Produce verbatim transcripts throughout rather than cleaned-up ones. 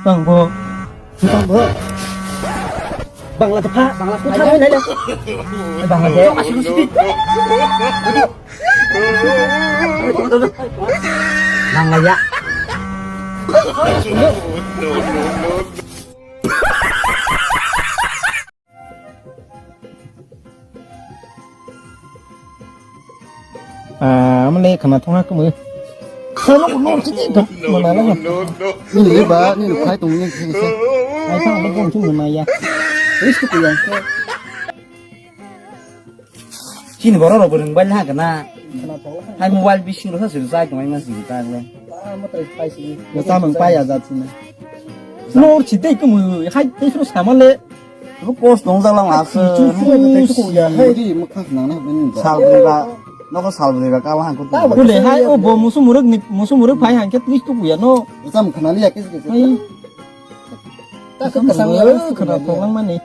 Bang bo. Bang bo. Bangla tepha, Bangla tepha, hai, hai, hai. Bangla de. Bangla ya. Ah, mane khana thongna kamo. Khana ko no tini to mana la. Ni ba ni khai tong ni. Ai khana ko chung mana ya. Is ko ya. Chini borok rok bo rwngbail ha kana. Hai mobile bising rok sa sir sai tongmani ma sir ta le. Mo ta mang pai ya jat sini. Lor si dei kamo hai tei sro sama le. Bo post nong jala ma se. Chu chu ya hai. Di mo khak nang na ben. Sal bri ba. Noko sal bri ba ka wa han ko. Bo le hai o bo musu muruk ni musu muruk phai han ke tris tu ya no. Jam khana li ya kis kis. Hai. Ta ka kasam ya. Khana thong lang mani.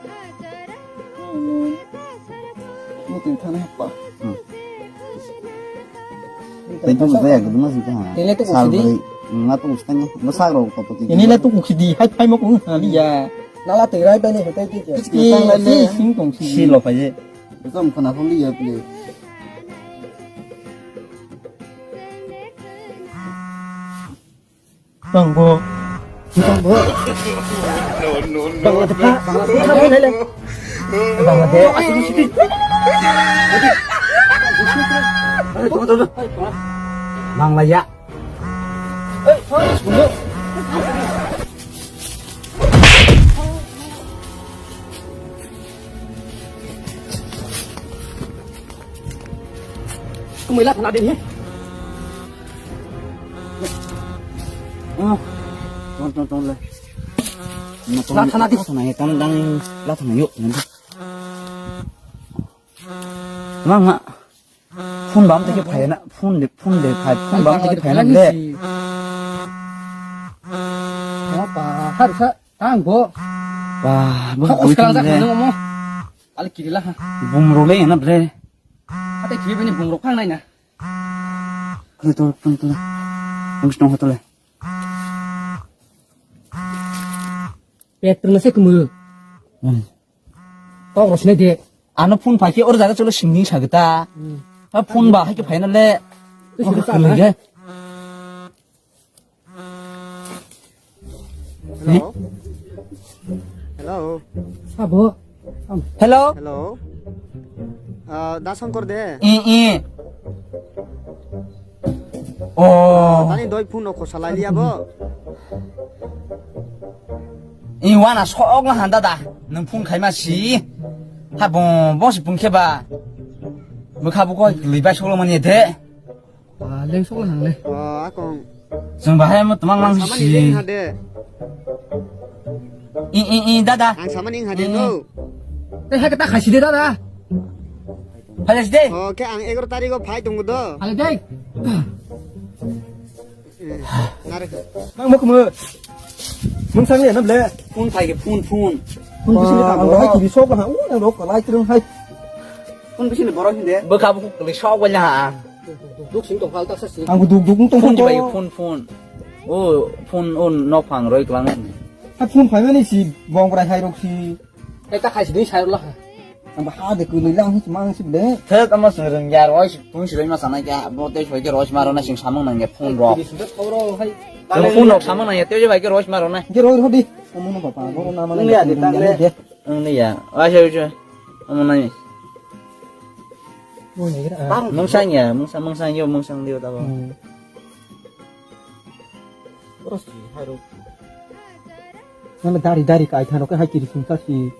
Mo tin thana pa. Tei tu zaya guduma sing kha. Tei le tu sal kuchidi. Bwrwi, nga tu sitang, bwsak rok to pati. Ini le tu kuchidi, hai phai mo kung ha liya. Nala tei rai bani hetai ti ke. Ki, ki sing tong si. Si lo phai je. Ekam khana phang liya pli. Bang bo. Bang bo. Bangla tepha, Bangla tepha, hai, hai, hai. Bangla de. Bangla ya. Kung mui la thana din he. Ah, ton ton ton le. La thana di. Thana he, ton dang la thana yo. Mang ha. Phone bam teke phai na, phone de, phone de phai, phone bam teke phai na le. Apa harus sa tang bo. Wah, bo. Kau sekarang tak nang mo. Ali kiri lah. Bum role na ble. Ate kiri bini bum rok phang nai na. Kiri to, kiri to. Bum stong hoto le. Petrol se kumu. Hmm. Tok rosne de. Ano phone phai ke or jaga cholo singni sagita. Hmm. Ha phone ba hai ke phai na le. Hello. Hello. Hello. Abo. Hello. Hello. Ah, Da Shankar de. Eh, eh. Oh. Tani doi phone no khosa lai liya bo. Eh, wana sok na handa da. Nang phone khai ma si. Ha bo, bo si phone khe ba. Mokha bo koi liba solo mani de. Ah, leng sok lang le. Oh, akong. Chwng bahai mo twmang mang si. Samani leng ha de. I, i, i, dada. Ang samani ha de no. Tei hai kata khasi de dada. Phale si de. Oh, ke ang egaro tarikh o phai tongo do. Phale de. Eh, nare. Mang mo kumo. Mung sang ya na ble. Phone phai ke phone, phone. Phone bisi ni tamo. Hai kiri sok ha. U na rok lai tirung hai. Phone bisi ni borok hinde. Bwkha bwkha kli sok wala ha. Duk sing tong phal ta sa si. Ang duk duk tong phone phone bai phone phone. O phone o nok phang roi klang. Ha phone phai mani si bong brai hai rok si. Eta khai si dei sai lo ha. Ang ha de ku lai lang si mang si de. Thek ama sing reng ya roi si phone si roi ma sana kya bo te soi ke roi ma ro na sing samang nang ya phone rok. Phone rok samang nang ya te bai ke roi ma ro na. Ke roi ro di. Omo no papa bo na ma na de. Ang ni ya. Wa se ju. Omo nai. Mungsang ya, mungsang, mungsang yo, mungsang dio tabo. Hmm. Boros si, hairo. Nang dari dari kai thano ke hai kiri sung sa si.